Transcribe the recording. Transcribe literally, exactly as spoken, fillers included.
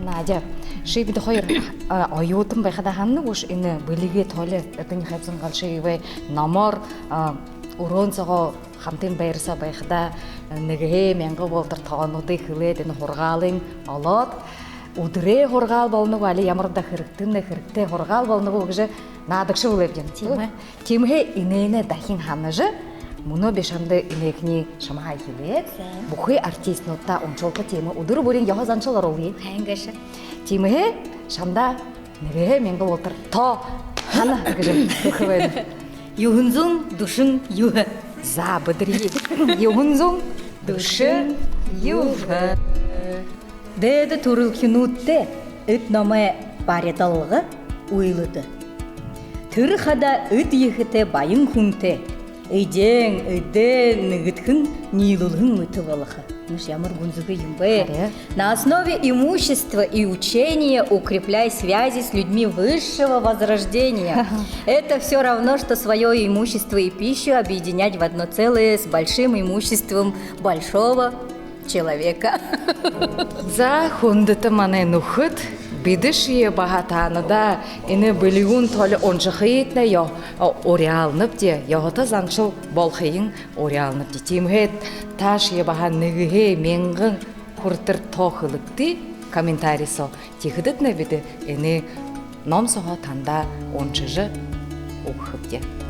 Надя, ши бидэ хоёр, а, оюутан байхадаа һанана гүш энэ бэлигэй тоолиие? Эрдэни Хайбзан Галшиевай номоор, а, Үрээн соогоо хамтын байра соо байхадаа, нэгэһээ мянга болотор тоонуудые хэлээд, энэ һургаалынь олоод, үдэрэй һургаал болоно гү, али ямар даа хэрэгтэнэй, хэрэгтэй һургаал болоно гү гэжэ наадагша бэлэйбди. Тиимэ. Тиимэһээ энээнээ дахин һанажа, мүнөө би шамда энээнээ шамһаа эхилээд, бүхы артистнуудта уншуулха, тиимэ, үдэр бүриин ёһо заншал оруулъя. Һайн гээшэ. Тиимэһээ шамда нэгэһээ мянга болотор тоо һана гэжэ хэлэхэ байна. Юһэн зуун дүшэн юһэ. За, бэдэрье. Юһэн зуун дүшэн юһэ. Дээдэ түрэлхинүүдтэ эд номой баридалга үйлэдэ. Тэрэ хадаа эд ехэтэй баян хүнтэй эдеэн, эдеэн нэгэдхэн, ниилүүлһэн мэтэ болохо. Маш ямар гүнзэгы юм бэ? Харин. На основе имущества и учения укрепляй связи с людьми высшего возрождения. Это всё равно, что своё имущество и пищу объединять в одно целое с большим имуществом большого человека. За, хүндэтэ манай нүхэд, бидэшье баһа таанадаа энэ бэлигүүн тоолиие уншахыетнай ёһо-, уряалнабди, ёһотой заншал болохыень уряалнабди. Тиимэһээ таашье баһа нэгэһээ мянган хүрэтэр тоо хэлэгты комментарий соо. Тиихэдэтнай бидэ энэ ном сооһоо танда уншажа үгэхэбди.